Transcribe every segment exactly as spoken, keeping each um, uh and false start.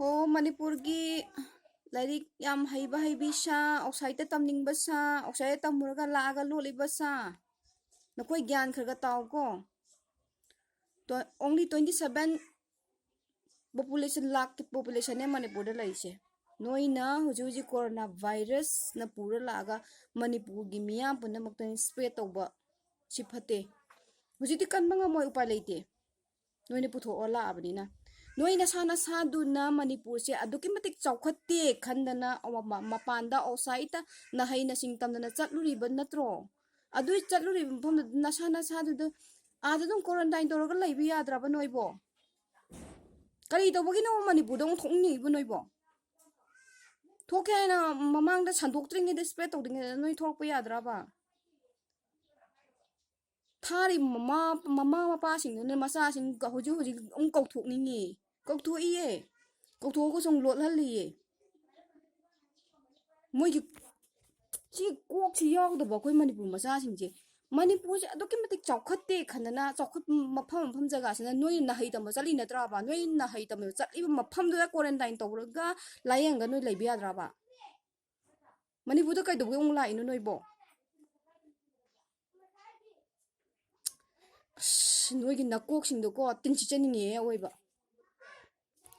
ꯍꯣ, ꯃꯅꯤꯄꯨꯔꯒꯤ ꯂꯥꯏꯔꯤꯛ ꯌꯥꯝ ꯍꯩꯕ ꯍꯩꯕꯤ ꯁꯥ, ꯑꯥꯎꯠꯁꯥꯏꯠꯇ ꯇꯝꯅꯤꯡꯕ ꯁꯥ, ꯑꯥꯎꯠꯁꯥꯏꯠꯇ ꯇꯝꯃꯨꯔꯒ ꯂꯥꯛꯑꯒ ꯂꯣꯠꯂꯤꯕ ꯁꯥ, ꯅꯈꯣꯏ ꯒ꯭ꯌꯥꯟ ꯈꯔ ꯈꯔ ꯇꯥꯎꯀꯣ꯫ Only twenty seven population, ꯂꯥꯛꯀꯤ populationꯅꯦ ꯃꯅꯤꯄꯨꯔꯗ ꯂꯩꯔꯤꯁꯦ꯫ ꯅꯣꯏꯅ ꯍꯧꯖꯤꯛ ꯍꯧꯖꯤꯛ ꯀꯣꯔꯣꯅꯥ ꯚꯥꯏꯔꯁꯅ ꯄꯨꯔ ꯂꯥꯛꯑꯒ ꯃꯅꯤꯄꯨꯔꯒꯤ ꯃꯤꯌꯥꯝ ꯄꯨꯝꯅꯃꯛꯇ spread ꯇꯧꯕ ꯁꯤ ꯐꯠꯇꯦ꯫ ꯍꯧꯖꯤꯛꯇꯤ ꯀꯟꯕ ꯉꯝꯃꯣꯏ, ꯎꯄꯥꯏ ꯂꯩꯇꯦ꯫ ꯅꯣꯏꯅ ꯄꯨꯊꯣꯛꯑ ꯂꯥꯛꯑꯕꯅꯤꯅ꯫ ꯅꯣꯏ ꯅꯁꯥ ꯅꯁꯥꯗꯨꯅ ꯃꯅꯤꯄꯨꯔꯁꯦ ꯑꯗꯨꯛꯀꯤ ꯃꯇꯤꯛ ꯆꯥꯎꯈꯠꯇꯦ ꯈꯟꯗꯅ ꯑꯋꯥ-, ꯃ-, ꯃꯄꯥꯟꯗ ꯑꯥꯎꯠꯁꯥꯏꯠꯇ ꯅꯍꯩ ꯅꯁꯤꯡ ꯇꯝꯗꯅ ꯆꯠꯂꯨꯔꯤꯕ ꯅꯠꯇ꯭ꯔꯣ? ꯑꯗꯨꯏ ꯆꯠꯂꯨꯔꯤꯕ ꯃꯐꯝꯗꯨꯗ ꯅꯁꯥ ꯅꯁꯥꯗꯨꯗ ꯑꯥꯗ ꯑꯗꯨꯝ quarantine ꯇꯧꯔꯒ ꯂꯩꯕ ꯌꯥꯗ꯭ꯔꯕ ꯅꯣꯏꯕꯣ? ꯀꯔꯤ ꯇꯧꯕꯒꯤꯅꯣ ꯃꯅꯤꯄꯨꯔꯗ ꯑꯃꯨꯛ ꯊꯣꯛꯅꯤꯡꯉꯤꯕ ꯅꯣꯏꯕꯣ? ꯊꯣꯛꯀꯦ ꯍꯥꯏꯅ ꯃꯃꯥꯡꯗ ꯁꯟꯗꯣꯛꯇ꯭ꯔꯤꯉꯩꯗ, spread ꯇꯧꯗ꯭ꯔꯤꯉꯩꯗ ꯅꯣꯏ ꯊꯣꯛꯂꯛꯄ ꯌꯥꯗ꯭ꯔꯕ? ꯊꯥꯔꯤꯕ ꯃꯃꯥ, ꯃꯃꯥ ꯃꯄꯥꯁꯤꯡꯗꯨꯅ ꯃꯆꯥꯁꯤꯡ ꯍꯧꯖꯤꯛ ꯍꯧꯖꯤꯛ ꯑꯃꯨꯛ ꯀꯧꯊꯣꯛꯅꯤꯡꯉꯤ꯫ ꯀꯧꯊꯣꯛꯏꯌꯦ꯫ ꯀꯧꯊꯣꯛꯑꯒꯁꯨ ꯑꯃꯨꯛ ꯂꯣꯠꯍꯜꯂꯤꯌꯦ꯫ ꯃꯣꯏꯒꯤ ꯁꯤ ꯀꯣꯛꯁꯤ ꯌꯥꯎꯗꯕ ꯑꯩꯈꯣꯏ ꯃꯅꯤꯄꯨꯔ ꯃꯆꯥꯁꯤꯡꯁꯦ꯫ ꯃꯅꯤꯄꯨꯔꯁꯦ ꯑꯗꯨꯛꯀꯤ ꯃꯇꯤꯛ ꯆꯥꯎꯈꯠꯇꯦ ꯈꯟꯗꯅ, ꯆꯥꯎꯈꯠ ꯃꯐꯝ ꯃꯐꯝ ꯖꯒꯥꯁꯤꯅ ꯅꯣꯏ ꯅꯍꯩ ꯇꯝꯕ ꯆꯠꯂꯤ ꯅꯠꯇ꯭ꯔꯕ? ꯅꯣꯏ ꯅꯍꯩ ꯇꯝꯕ ꯆꯠꯂꯤꯕ ꯃꯐꯝꯗꯨꯗ quarantine ꯇꯧꯔꯒ ꯂꯥꯏꯌꯦꯡꯉꯒ ꯅꯣꯏ ꯂꯩꯕ ꯌꯥꯗ꯭ꯔꯕ? ꯃꯅꯤꯄꯨꯔꯗ ꯀꯩꯗꯧꯕꯩ ꯑꯃꯨꯛ ꯂꯥꯛꯏꯅꯣ ꯅꯣꯏꯕꯣ? ꯑꯁ, ꯅꯣꯏꯒꯤ ꯅꯀꯣꯛꯁꯤꯡꯗꯣꯀꯣ, ꯇꯤꯟ ꯁꯤꯠꯆꯅꯤꯡꯉꯦ ꯑꯑꯣꯏꯕ꯫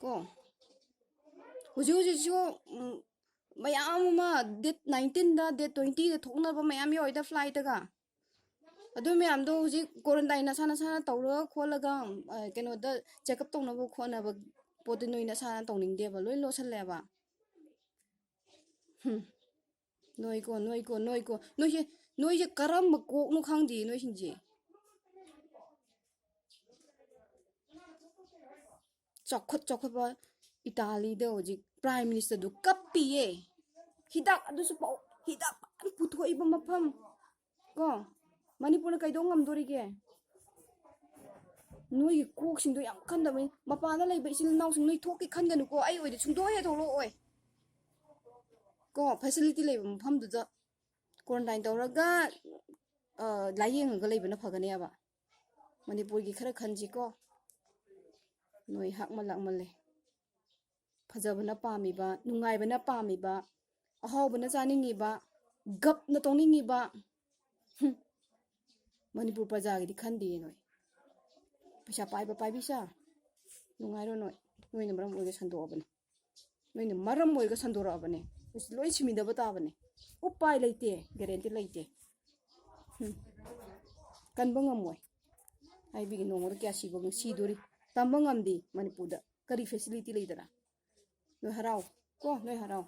ꯀꯣ꯫ ꯍꯧꯖꯤꯛ ꯍꯧꯖꯤꯛꯁꯨ, ꯎꯝ, ꯃꯌꯥꯝ ꯑꯃ date nineteenꯗ, date twentyꯗ ꯊꯣꯛꯅꯕ ꯃꯌꯥꯝ ꯌꯥꯎꯔꯤꯗ flightꯇꯒ꯫ ꯑꯗꯨ ꯃꯌꯥꯝꯗꯣ ꯍꯧꯖꯤꯛ quarantine ꯅꯁꯥ ꯅꯁꯥꯅ ꯇꯧꯔꯒ ꯈꯣꯠꯂꯒ, ꯑ, ꯀꯩꯅꯣꯗ check up ꯇꯧꯅꯕ ꯈꯣꯠꯅꯕ ꯄꯣꯠꯇꯨ ꯅꯣꯏ ꯅꯁꯥꯅ ꯇꯧꯅꯤꯡꯗꯦꯕ, ꯂꯣꯏ ꯂꯣꯠꯁꯜꯂꯦꯕ꯫ ꯍꯨꯝ꯫ ꯅꯣꯏꯀꯣ, ꯅꯣꯏꯀꯣ, ꯅꯣꯏꯀꯣ꯫ ꯅꯣꯏꯁꯦ, ꯅꯣꯏꯁꯦ ꯀꯔꯝꯕ ꯀꯣꯛꯅꯣ ꯈꯪꯗꯦ ꯅꯣꯏꯁꯤꯡꯁꯦ꯫ ꯆꯥꯎꯈꯠ ꯆꯥꯎꯈꯠꯄ ꯏꯇꯥꯂꯤꯗ ꯍꯧꯖꯤꯛ prime ministerꯗꯨ ꯀꯞꯄꯤꯌꯦ꯫ ꯍꯤꯗꯥꯛ ꯑꯗꯨꯁꯨ ꯄꯥꯎ, ꯍꯤꯗꯥꯛ ꯐꯖꯅ ꯄꯨꯊꯣꯛꯏꯕ ꯃꯐꯝ꯫ ꯀꯣ? ꯃꯅꯤꯄꯨꯔꯅ ꯀꯩꯗꯧ ꯉꯝꯗꯣꯔꯤꯒꯦ? ꯅꯣꯏꯒꯤ ꯀꯣꯛꯁꯤꯡꯗꯣ ꯌꯥꯝ ꯈꯟꯗꯕꯅꯤ꯫ ꯃꯄꯥꯟꯗ ꯂꯩꯕ ꯏꯆꯤꯜ ꯏꯅꯥꯎꯁꯤꯡ ꯅꯣꯏ ꯊꯣꯛꯀꯦ ꯈꯟꯒꯅꯨꯀꯣ꯫ ꯑꯩ ꯑꯣꯏꯗꯤ ꯁꯨꯡꯊꯣꯛ ꯍꯦꯛ ꯊꯣꯛꯂꯛꯑꯣꯏ꯫ ꯀꯣ? Facility ꯂꯩꯕ ꯃꯐꯝꯗꯨꯗ quarantine ꯇꯧꯔꯒ, ꯑ, ꯂꯥꯏꯌꯦꯡꯉꯒ ꯂꯩꯕꯅ ꯐꯒꯅꯦꯕ꯫ ꯃꯅꯤꯄꯨꯔꯒꯤ ꯈꯔ ꯈꯟꯁꯤꯀꯣ꯫ ꯅꯣꯏ ꯍꯥꯛꯃꯜ ꯂꯥꯛꯃꯜꯂꯦ꯫ ꯐꯖꯕꯅ ꯄꯥꯝꯃꯤꯕ, ꯅꯨꯡꯉꯥꯏꯕꯅ ꯄꯥꯝꯃꯤꯕ, ꯑꯍꯥꯎꯕꯅ ꯆꯥꯅꯤꯡꯉꯤꯕ, ꯒꯞꯅ ꯇꯧꯅꯤꯡꯉꯤꯕ, ꯍꯨꯝ, ꯃꯅꯤꯄꯨꯔ ꯄ꯭ꯔꯖꯥꯒꯤꯗꯤ ꯈꯟꯗꯦ ꯅꯣꯏ꯫ ꯄꯩꯁꯥ ꯄꯥꯏꯕ ꯄꯥꯏꯕꯤꯁꯥ ꯅꯨꯡꯉꯥꯏꯔꯣ ꯅꯣꯏ꯫ ꯅꯣꯏꯅ ꯃꯔꯝ ꯑꯣꯏꯔꯒ ꯁꯟꯗꯣꯛꯑꯕꯅꯤ꯫ ꯅꯣꯏꯅ ꯃꯔꯝ ꯑꯣꯏꯔꯒ ꯁꯟꯗꯣꯔꯛꯑꯕꯅꯦ꯫ ꯑꯩꯈꯣꯏꯁꯦ ꯂꯣꯏ ꯁꯤꯃꯤꯟꯅꯕ ꯇꯥꯕꯅꯦ꯫ ꯎꯄꯥꯏ ꯂꯩꯇꯦ, ꯒꯦꯔꯦꯟꯇꯤ ꯂꯩꯇꯦ꯫ ꯎꯝ꯫ ꯀꯟꯕ ꯉꯝꯃꯣꯏ꯫ ꯍꯥꯏꯕꯤꯒꯦ, ꯅꯣꯡꯃꯗ ꯀꯌꯥ ꯁꯤꯕ ꯁꯤꯗꯣꯔꯤ꯫ ꯇꯝꯕ ꯉꯝꯗꯦ ꯃꯅꯤꯄꯨꯔꯗ꯫ ꯀꯔꯤ ꯐꯦꯁꯤꯂꯤꯇꯤ ꯂꯩꯗꯅ? ꯅꯣꯏ ꯍꯔꯥꯎ꯫ ꯀꯣ, ꯅꯣꯏ ꯍꯔꯥꯎ꯫